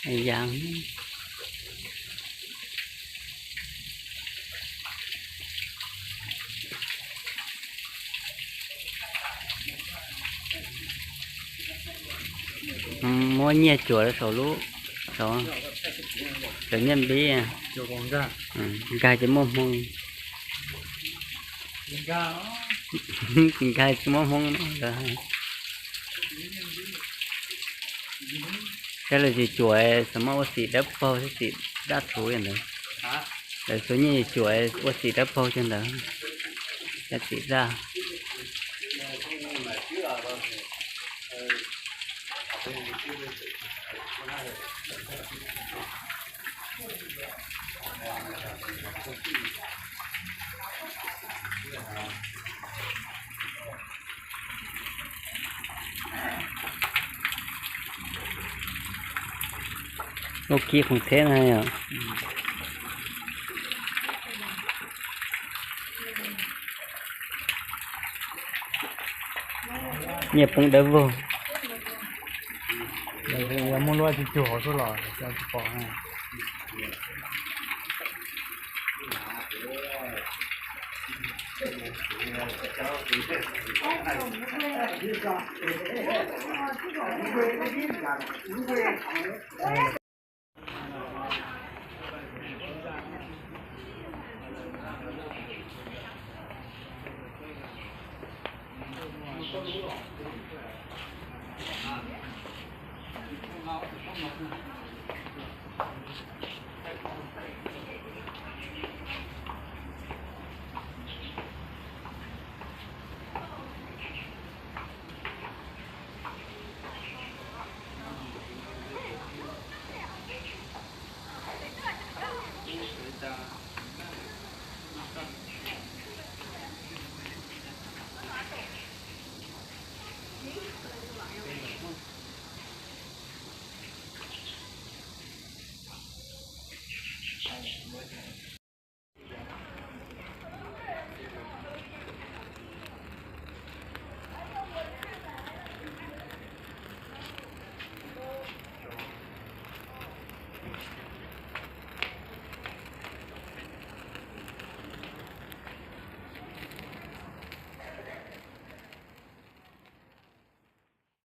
Yam. Muab nyiaj cuam saum lub, saum, cov nyiaj npib. Nkag ces muaj hmoo. Tsis nkag tsis muaj hmoo no. Thiab lawv tsis cuam xav muab ua xim dawb paug thiab xim daj thuv ntawd. Lawv xuas nyiaj cuam ua xim dawb paug cag ntawd, thiab xim daj. Ua kiv khoom teb na yom. Nyiaj poob dawb vog. Yog muaj lub tsis cuag hauv xwb los tsis pom.